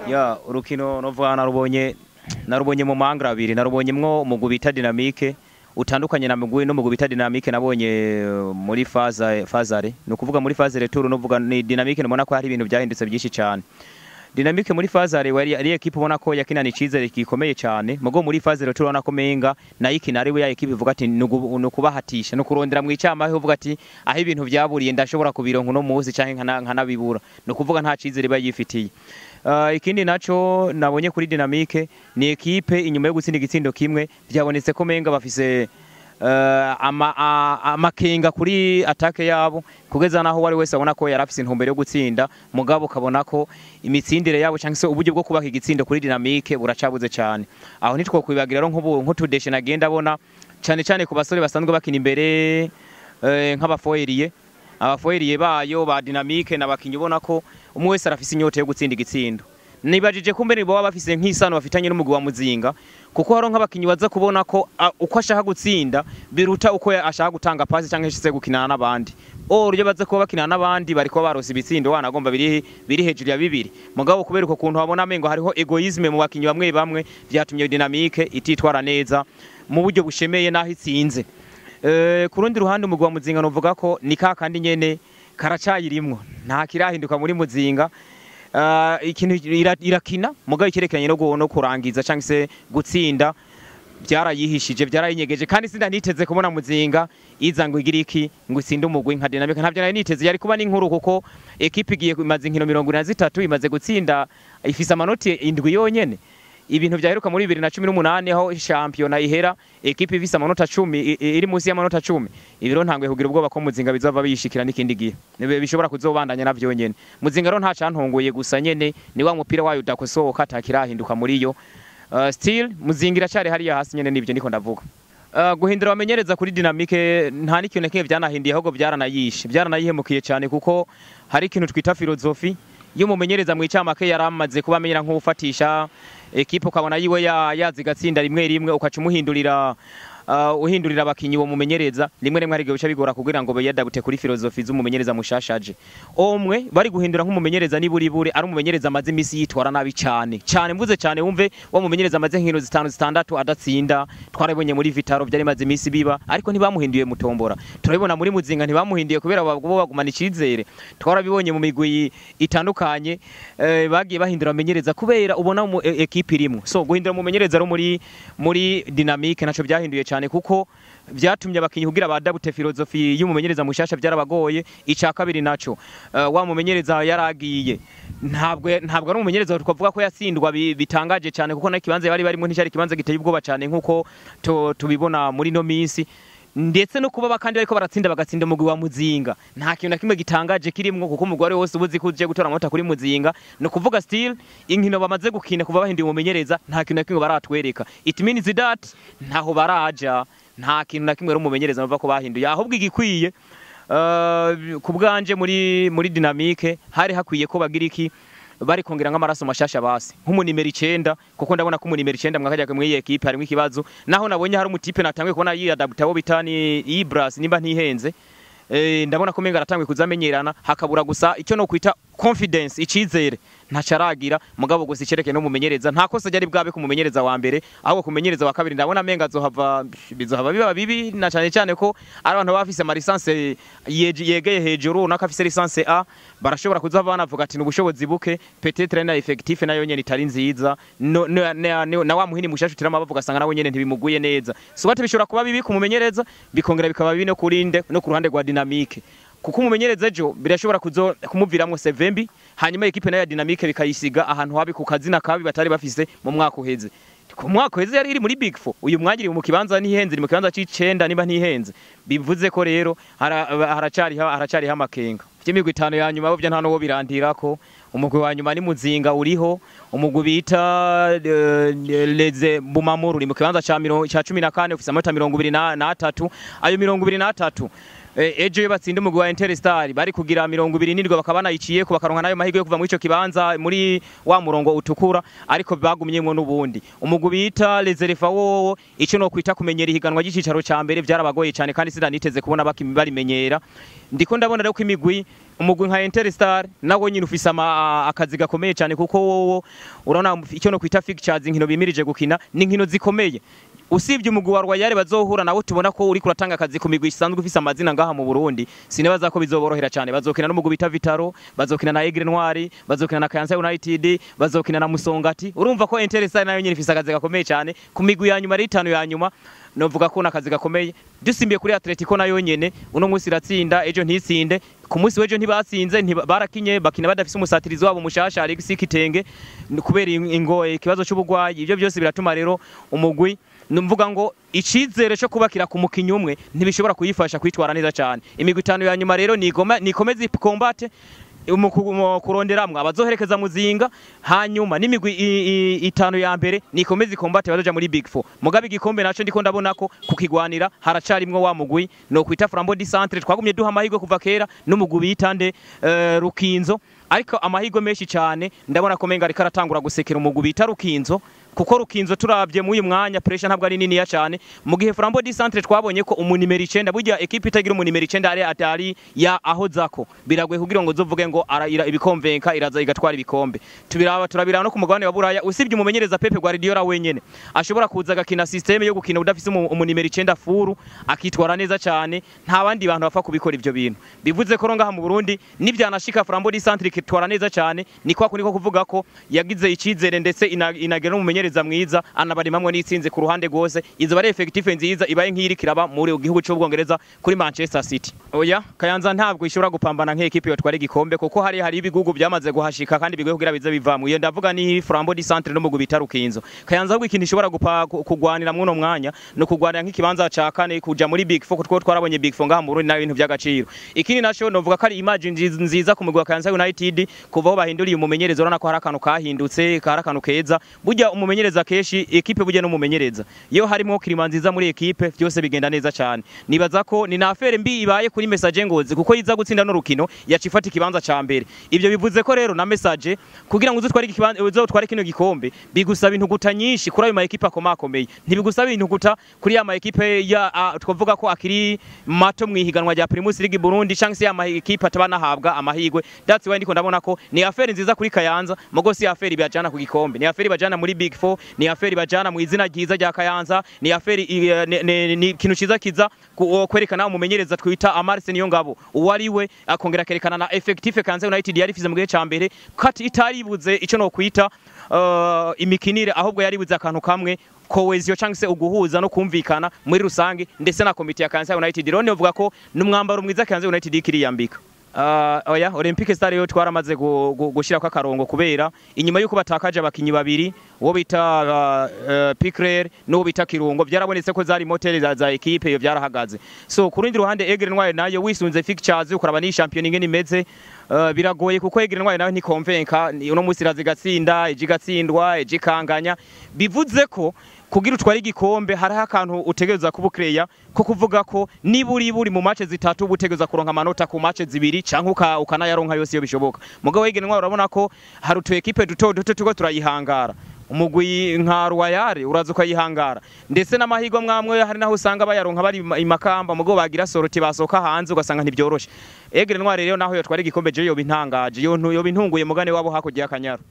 Ya urukino novuga narubonye mu mangara abiri, narubonye mwo umugwi bita Dynamique utandukanye na mugwi no mugwi bita Dynamique nabonye muri phase aller. No kuvuga muri phase retour novuga ni Dynamique, nubona ko hari ibintu byahindutse byinshi cyane. Dynamique muri phase aller yari ari équipe ubona ko yakinana icizere gikomeye cyane, mugo muri phase retour ubona ko menga nayo ikina ari we ya équipe ivuga ati no kubahatisha no kurondera mu icama, aho uvuga ati aho ibintu byaburiye ndashobora kubironka no munsi canke nkanabibura, no kuvuga nta cizere bayifitiye. Ikindi naco nabonye kuri Dynamique ni équipe inyuma yo gutsinda igitsindo kimwe byabonetse ko menga bafise amakenga kuri attaque yabo, kugeza naho wari wese abona ko yarafise intumbero yo gutsinda, mugabo kabona ko imitsindire yabo cyangwa se uburyo bwo kubaka igitsindo kuri Dynamique buracabuze cyane. Aho nitwo kwibagira rero nk'ubu nk'utudeshe nagenda abona cyane cyane ku basore basanzwe bakina imbere, nk'abafoyeriye abafoyeriye bayo ba Dynamique n'abakinyi ubona ko umwe wese arafise inyota yo gutsinda igitsindo. Nibajije ko mbere baba bafise nk'isano bafitanye n'umugwi wa Muzinga, kuko haro nk'abakinyi baza kubona ko uko ashaka gutsinda biruta uko ashaka gutanga pass cyangwa ishitse gukinana n'abandi. Or iyo baza kuba bakinana n'abandi bariko barose ibitsindo wanagomba biri hejuru ya bibiri, mugabo kubera uko kuntu babona amengo hariho égoïsme mu bakinyi bamwe bamwe, vyatumye Dynamique ititwara neza mu buryo bushemeye naho itsinze. Ku rundi ruhande umugwi wa Muzinga novuga ko ni ka kandi nyene karacayirimwo, nta kirahinduka muri Muzinga. Ikintu irakina mugabo ikerekeranye no kurangiza cyangwa se gutsinda byarayihishije, byarayinyegeje, kandi sinda niteze kubona Muzinga iza ngo igire iki ngo itsinde umugwi nka Dynamique, ntabyo nari niteze. Yari kuba n'inkuru kuko équipe igiye imaze inkino 43 imaze gutsinda, ifise amanoti 7 yonyene. Ibintu byaheruka muri 2018 aho championnat ihera équipe ifise amanota 10 iri munsi y'amanota 10. Ibiro ntangwe kugira ubwoba ko Muzinga bizova biyishikira n'ikindi gihe bishobora kuzobandanya navyo nyene. Muzinga rero nta cantunguye, gusa nyene ni wa mupira wayo udakosoka atakirahinduka muri yo. Still Muzinga iracari hariya hasi nyene, nivyo ndiko ndavuga. Guhindura abamenyereza kuri Dynamique nta n'ikintu na kimwe byanahindiye, ahubwo byaranayishe, byaranayihemukiye cyane, kuko hari ikintu twita philosophie iyo umumenyereza mu icamake yaramaze kuba amenyera nk'ufatisha équipe, ukabona yiwe yazi gatsinda rimwe rimwe, ukaca umuhindurira uhindurira abakinyi wo mumenyereza rimwe rimwe hari igihe bica bigora kugira ngo biyadapte kuri philosophie z'umumenyereza mushashaje. Omwe bari guhindura nk'umumenyereza niburibure ari umumenyereza amaze imisi yitwara nabi cyane cyane, mvuze cyane wumve wa mumenyereza amaze nkino 5 6 adatsinda. Twarabonye muri Vitaro byari maze imisi biba, ariko ntibamuhinduye mutombora. Turabibona muri Muzinga ntibamuhinduye kubera bo bagumana icizere. Twarabibonye mu migwi itandukanye, bagiye bahindura amenyereza kubera ubona mu équipe irimo. So guhindura umumenyereza ro muri Dynamique naco byahinduye cyane, kuko byatumye abakinyi kugira badapte philosophie y'umumenyereza mushasha byarabagoye. Ica kabiri naco, wa mumenyereza yaragiye, ntabwo ari umumenyereza twavuga ko yatsindwa bitangaje cyane, kuko n'ikibanza bari barimo nticyari ikibanza giteye ubwoba cyane nkuko tubibona muri no minsi. Ndetse no kuba bakandi bariko baratsinda bagatsinda umugwi wa Muzinga, nta kintu na kimwe gitangaje kirimwo, kuko umugwi wari wose ubuzi ko uje gutora amanota kuri Muzinga. No kuvuga still inkino bamaze gukina kuva bahinduye umumenyereza nta kintu na kimwe baratwereka. It means that ntaho baraja, nta kintu na kimwe umumenyereza bava ko bahinduye. Ahubwo igikwiye ku bwanje muri Dynamique hari hakwiye ko bagira iki, bari kongera nk'amaraso mashasha basi nk'umunimero 9, kuko ndabona ko umunimero 9 mwakajya muri iyi équipe harimo ikibazo. Naho nabonye hari umutipe natangiye kubona yiyadapta wo bitani Ibras nimba ntihenze, ndabona ko menga aratangwe kuzamenyerana, hakabura gusa icyo no kwita confidence, icizere ntacaragira. Mugabo gusa icereke no mumenyereza nta kosa ryari bwabe kumumenyereza wa mbere, ahubwo kumenyereza wa kabiri ndabona menga azohava bizohava biba bibi, na cyane cyane ko ari abantu bafise ama licence yegeye hejuru, nakafise licence A, barashobora kuzava banavuga ati n'ubushobozi buke, peut-être na effectif nayo nyene itari nziza, no, no, na, na wa muhini mushasha utirama bavuga sanga nawe nyene ntibimuguye neza. So ati bishobora kuba bibi kumumenyereza, bikongera bikaba bibi no kurinde no ku ruhande rwa Dynamique, kuko umumenyereza ejo birashobora kuzo kumuviramwo CV mbi, hanyuma équipe nayo ya Dynamique bikayisiga ahantu habi ku kazina kabi batari bafise mu mwaka uheze. Ku mwaka weze yari iri muri Big Four, uyu mwanya iri mu kibanza ntihenze, iri mu kibanza c'icenda niba ntihenze. Bivuze ko rero haracariho amakenga. Vy'imigwi itanu ya nyuma bo nta nuwo birandirako. Umugwi wa nyuma ni Muzinga uriho, umugwi bita Leze Bumamuru uri mu kibanza ca 14 ufise amanota 23, ayo 23 ejo iyo batsinda umugwi wa Interstar bari kugira 27 bakaba banayiciyeko bakaronka nayo mahirwe yo kuva muri ico kibanza muri wa murongo utukura, ariko bagumyemwo n'ubundi. Umugwi bita Lezerefa wowo ico no kwita kumenyera ihiganwa ry'icicaro ca mbere vyarabagoye cane, kandi sinaniteze kubona barimenyera. Ndiko ndabona rero ko imigwi, umugwi nka Interstar nawo nyine ufise akazi gakomeye cyane, kuko wowo urabona icyo no kwita fixtures, inkino bimirije gukina ni inkino zikomeye. Usibye umugwi wa Royal bazohura nawo tubona ko uri kuratanga akazi ku migwi isanzwe ufise amazina ngaha mu Burundi, sinibaza ko bizoborohera cyane. Bazokina n'umugwi bita Vitaro, bazokina na Aigle Noir, bazokina na Kayanza United, bazokina na Musongati. Urumva ko Interstar nayo nyine ifise akazi gakomeye cyane ku migwi ya nyuma, ari itanu ya nyuma, novuga ko nakazi gakomeye. Dusimbiye kuri Atletico nayo nyene uno munsi iratsinda, ejo ntitsinde, ku munsi w'ejo ntibatsinze, barakinye bakina badafise umusatirizi wabo mushasha Alexis Kitenge kubera ingoye ikibazo c'ubugwayi. Ivyo byose biratuma rero umugwi numvuga ngo icizere cyo kubakira ku mukinyi umwe ntibishobora kuyifasha kwitwara neza cyane. Imigwi itanu ya nyuma rero nigoma nikomeze kombate kuronderamwe abazoherekeza Muzinga, hanyuma n'imigwi itanu ya mbere nikomeze kombate bazoja muri Big Four. Mugabe igikombe naco ndiko ndabona ko kukigwanira haracarimwo wa mugwi no kwita Flambeau du Centre twagumye duha amahirwe kuva kera, n'umugwi bitande Rukinzo, ariko amahirwe menshi cyane ndabona ko menga ariko aratangura gusekera umugwi bita Rukinzo, kuko Rukinzo turavye mu uyu mwanya pressure ntabwo ari nini ya cyane, mu gihe Flambeau du Centre twabonye ko umunimero 9, burya equipe itagira umunimero 9 ari atari ya aho zako biragoye kugira ngo uzovuge ngo araira ibikomvenka iraza igatwara ibikombe. Tubiraba turabiraba no ku mugabane wa Buraya, usibye umumenyereza Pepe Guardiola wenyene ashobora kuza agakina systeme yo gukina udafise umunimero 9 furu akitwara neza cyane, nta bandi bantu bapfa kubikora ivyo bintu. Bivuze ko ngaha mu Burundi nivyanashika Flambeau du Centre ikitwara neza cyane, ni kwa kuniko kuvuga ko yagize icizere ndetse inagera n'umumenyereza mwiza anabarimamwe n'itsinze ku ruhande gose, izo bari effective nziza ibaye nk'iri kiraba muri gihugu cy'Ubwongereza kuri Manchester City. Oya, Kayanza ntabwo ishobora gupambana nk'equipe yotwara igikombe, kuko hari ibigugu byamaze guhashika kandi bigoye kugira bize bivamwe. Iyo ndavuga ni Flambeau du Centre no mu bita Rukinzo. Kayanza ahubwo ikintu ishobora kugwanira mwuno mwanya no kugwanira nk'ikibanza ca kane kuja muri Big Four, kuko twarabonye Big Four ngaha mu Burundi nayo ibintu by'agaciro. Ikindi naco novuga ko ari image nziza ku mugwi wa Kayanza United kuva aho bahinduriye umumenyereza, urabona ko hari akantu kahindutse, kari akantu keza. Burya umumenyereza keshi equipe burya n'umumenyereza iyo harimo kirima nziza muri equipe byose bigenda neza cyane. Nibaza ko ni na affaire mbi ibaye kuri Message Ngozi, kuko yiza gutsinda no rukino yacifata ikibanza ca mbere. Ivyo bivuze ko rero na Message kugira ngo uzotware ikibanza uzotware kino gikombe bigusaba intuguta nyinshi kuri ayo ma equipe akomakomeye, ntibigusaba intuguta kuri ya ma equipe ya twavuga ko akiri mato mwihiganwa rya Primus League Burundi canke se ya ma equipe atabanahabwa amahigwe. That's why ndiko ndabona ko ni affaire nziza kuri Kayanza, mugo si affaire ibajana ku gikombe, ni affaire ibajana muri Big Four, ni affaire ibajana mu izina ryiza rya Kayanza, ni affaire ni kintu ciza kiza kwerekana umumenyereza twita Amarse niyo ngabo uwari we, akongera kerekana na effective Kayanza United yari ifize mu gihe ca mbere kati itaribuze ico no kwita imikinire, ahubwo yaribuze akantu kamwe cohesion cyangwa se uguhuza no kumvikana muri rusange ndetse na komite ya Kayanza United. Rero nivuga ko n'umwambaro mwiza Kayanza United ikiriyambika. Oya, Olympic Star yo twaramaze gushira kwa karongo kubera inyuma yuko batakaje abakinyi babiri uwo bita Picler n'uwo bita Kirungo, byarabonetse ko zari moteri za equipe iyo byarahagaze. So ku rundi ruhande Aigle Noir nayo wisunze fixtures ukaraba ni champion ingene imeze, biragoye kuko Aigle Noir nayo ntikonvenka, uno munsi irazigatsinda ejigatsindwa ejikanganya. Bivuze ko kugira utware igikombe hariho akantu utegereza kuba ko kuvuga ko niburi buri mu match zitatu ubutegereza kuronka amanota ku match zibiri canke ukanayaronka yose iyo bishoboka. Mugabo Aigle Noir urabona ko hari utu equipe duto duto tuko turayihangara, umugwi nka Royal uraza ukayihangara, ndetse n'amahirwe mwamwe hari naho usanga bayaronka bari imakamba, mugabo bagira soroti basoka hanze ugasanga ntibyoroshe. Aigle Noir rero naho yotwara igikombe je yo bintangaje, yo bintunguye mugane wabo hakurya y'Akanyaru.